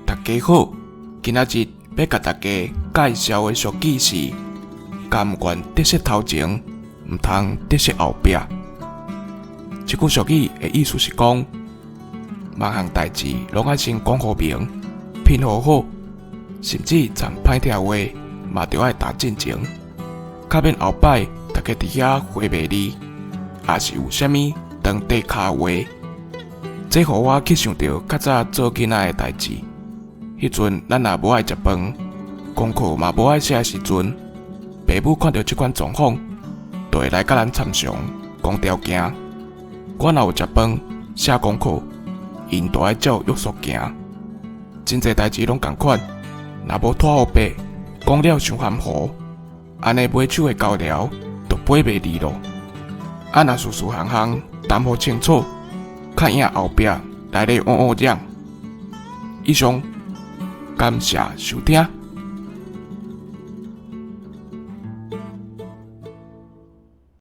大家好，今仔日欲共大家介紹的俗語是：甘願得失頭前，毋通得失後壁。這句俗語的意思是講，萬項代誌攏愛先講予明，品予好，甚至讒歹聽話嘛著愛踏進前，較免後擺大家佇遐回袂離，抑是有啥物長短跤話。這予我去想著較早做囡仔的代誌。彼陣咱若無愛食飯，功課嘛無愛寫的時陣，爸母看著這款狀況，就會來共咱參詳講條件。我若有食飯、寫功課，𪜶就愛照約束行。真濟代誌攏仝款，若無拖予白，講了傷含糊，按呢尾手的交流就飛袂離囉。啊，若事事項項談予清楚，較贏後壁來咧烏烏嚷。以上，感謝收聽。